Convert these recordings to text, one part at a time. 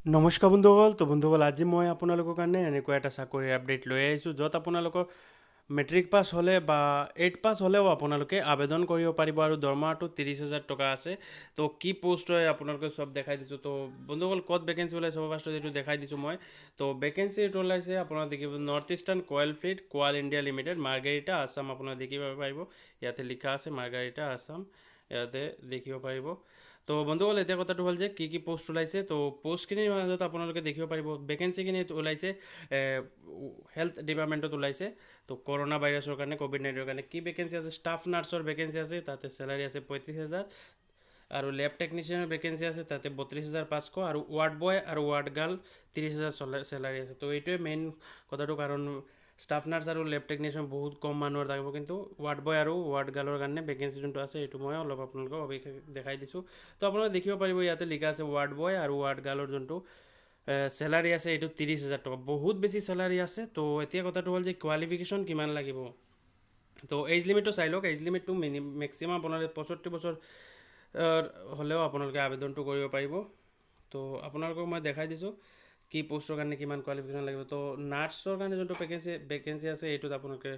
নমস্কাৰ বন্ধুসকল। তো বন্ধুসকল, আজি মই আপোনালোকৰ কাৰণে এনেকুৱা এটা চাকৰিৰ আপডেট লৈ আহিছোঁ, য'ত আপোনালোকৰ মেট্ৰিক পাছ হ'লে বা এইট পাছ হ'লেও আপোনালোকে আবেদন কৰিব পাৰিব আৰু দৰমহাটো 30,000 টকা আছে। তো কি পষ্ট হয়, আপোনালোকে চব দেখাই দিছোঁ। তো বন্ধুসকল, ক'ত ভেকেঞ্চি ওলাইছে, চব ফাৰ্ষ্টত এইটো দেখাই দিছোঁ মই। তো ভেকেঞ্চি এইটো ওলাইছে, আপোনাৰ দেখিব, নৰ্থ ইষ্টাৰ্ণ কইল field কোৱাল India limited, margherita, Assam. আপোনাৰ দেখিব পাৰিব, ইয়াতে লিখা আছে মাৰ্গাৰিটা, আছাম, ইয়াতে দেখিব পাৰিব। তো বন্ধুসকল, এতিয়া কথাটো হ'ল যে কি কি পষ্ট ওলাইছে। তো পষ্টখিনিৰ মাজত আপোনালোকে দেখিব পাৰিব, ভেকেঞ্চিখিনি ওলাইছে, হেল্থ ডিপাৰ্টমেণ্টত ওলাইছে। তো কৰোণা ভাইৰাছৰ কাৰণে, ক'ভিড-19ৰ কাৰণে কি ভেকেঞ্চি আছে? ষ্টাফ নাৰ্ছৰ ভেকেঞ্চি আছে, তাতে চেলাৰী আছে 35,000। আৰু লেব টেকনিচিয়ানৰ ভেকেঞ্চি আছে, তাতে 32,500। আৰু ৱাৰ্ড বয় আৰু ৱাৰ্ড গাৰ্ল 30,000 চেলাৰী আছে। তো এইটোৱে মেইন কথাটো, কাৰণ ষ্টাফ নাৰ্ছ আৰু লেব টেকনিচিয়ান বহুত কম মানুহৰ থাকিব, কিন্তু ৱাৰ্ড বয় আৰু ৱাৰ্ড গাৰ্লৰ কাৰণে ভেকেঞ্চি যোনটো আছে, এইটো মই অলপ আপোনালোকক সবিশেষ দেখাই দিছোঁ। তো আপোনালোকে দেখিব পাৰিব, ইয়াতে লিখা আছে ৱাৰ্ড বয় আৰু ৱাৰ্ড গাৰ্লৰ যোনটো চেলাৰী আছে, এইটো 30,000 টকা, বহুত বেছি চেলাৰী আছে। তো এতিয়া কথাটো হ'ল যে কোৱালিফিকেশ্যন কিমান লাগিব। তো এইজ লিমিটটো চাই লওক। এইজ লিমিটটো মেক্সিমাম আপোনালোকে 65 বছৰ হ'লেও আপোনালোকে আবেদনটো কৰিব পাৰিব। তো আপোনালোকক মই দেখাই দিছোঁ কি পষ্টৰ কাৰণে কিমান কোৱালিফিকেশ্যন লাগিব। তো নাৰ্ছৰ কাৰণে যোনটো ভেকেঞ্চি আছে, এইটোত আপোনালোকে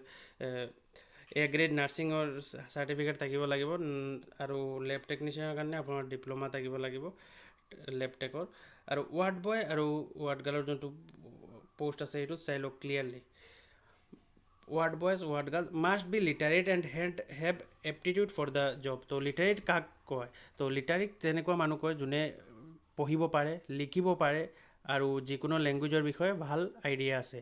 এ গ্ৰেড নাৰ্ছিঙৰ চাৰ্টিফিকেট থাকিব লাগিব। আৰু লেব টেকনিচিয়ানৰ কাৰণে আপোনাৰ ডিপ্ল'মা থাকিব লাগিব লেব টেকৰ। আৰু ৱাৰ্ড বয় আৰু ৱাৰ্ড গাৰ্লৰ যোনটো পষ্ট আছে, এইটোত চাই লওক clearly, ward boys, ward girl must be literate and have aptitude for the job। তো লিটাৰেট কাক কয়? তো লিটাৰেট তেনেকুৱা মানুহ কয়, যোনে পঢ়িব পাৰে, লিখিব পাৰে আৰু যিকোনো লেংগুৱেজৰ বিষয়ে ভাল আইডিয়া আছে।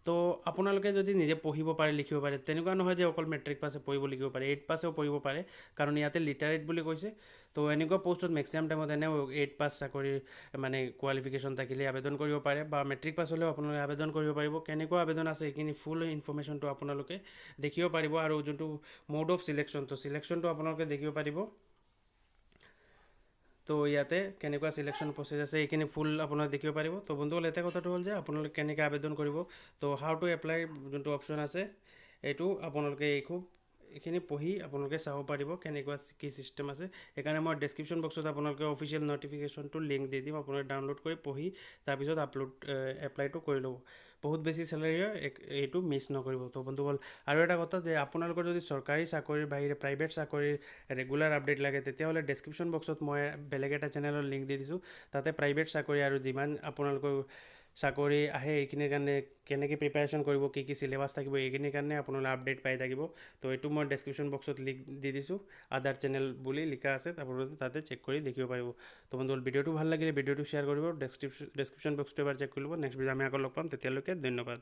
তো আপোনালোকে যদি নিজে পঢ়িব পাৰে, লিখিব পাৰে, তেনেকুৱা নহয় যে অকল মেট্ৰিক পাছে পঢ়িব লিখিব পাৰে, এইট পাছেও পঢ়িব পাৰে, কাৰণ ইয়াতে লিটাৰেট বুলি কৈছে। তো এনেকুৱা পষ্টত মেক্সিমাম টাইমত এনেও এইট পাছ চাকৰি মানে কোৱালিফিকেশ্যন থাকিলে আবেদন কৰিব পাৰে বা মেট্ৰিক পাছ হ'লেও আপোনালোকে আবেদন কৰিব পাৰিব। কেনেকুৱা আবেদন আছে, এইখিনি ফুল ইনফৰ্মেশ্যনটো আপোনালোকে দেখিব পাৰিব। আৰু যোনটো মোড অফ চিলেকশ্যন, তো চিলেকশ্যনটো আপোনালোকে দেখিব পাৰিব। তো ইয়াতে কেনেকুৱা চিলেকশ্যন প্ৰচেছ আছে, এইখিনি ফুল আপোনালোকে দেখিব পাৰিব। তো বন্ধুসকল, এতিয়া কথাটো হ'ল যে আপোনালোকে কেনেকৈ আবেদন কৰিব। তো how to apply যোনটো অপশ্যন আছে, এইটো আপোনালোকে এই খুব এইখিনি পঢ়ি আপোনালোকে চাব পাৰিব কেনেকুৱা কি ছিষ্টেম আছে। সেইকাৰণে মই ডেছক্ৰিপশ্যন বক্সত আপোনালোকে অফিচিয়েল নটিফিকেশ্যনটো লিংক দি দিম। আপোনালোকে ডাউনলোড কৰি পঢ়ি তাৰপিছত এপ্লাইটো কৰি ল'ব। বহুত বেছি চেলাৰী হয়, এইটো মিছ নকৰিব। তো বন্ধুসকল, আৰু এটা কথা যে আপোনালোকৰ যদি চৰকাৰী চাকৰিৰ বাহিৰে প্ৰাইভেট চাকৰিৰ ৰেগুলাৰ আপডেট লাগে, তেতিয়াহ'লে ডেছক্ৰিপশ্যন বক্সত মই বেলেগ এটা চেনেলৰ লিংক দি দিছোঁ। তাতে প্ৰাইভেট চাকৰি আৰু যিমান আপোনালোকৰ চাকৰি আহে, এইখিনিৰ কাৰণে কেনেকৈ প্ৰিপেৰেশ্যন কৰিব, কি কি চিলেবাছ থাকিব, এইখিনিৰ কাৰণে আপোনালোকে আপডেট পাই থাকিব। তো এইটো মই ডেছক্ৰিপশ্যন বক্সত লিংক দি দিছোঁ, আদাৰ চেনেল বুলি লিখা আছে, আপোনালোকে তাতে চেক কৰি দেখিব পাৰিব। তো বন্ধুসকল, ভিডিঅ'টো ভাল লাগিলে ভিডিঅ'টো শ্বেয়াৰ কৰিব, ডেছক্ৰিপশ্যন বক্সটো এবাৰ চেক কৰি ল'ব। নেক্সট ভিডিঅ' আমি আকৌ লগ পাম, তেতিয়ালৈকে ধন্যবাদ।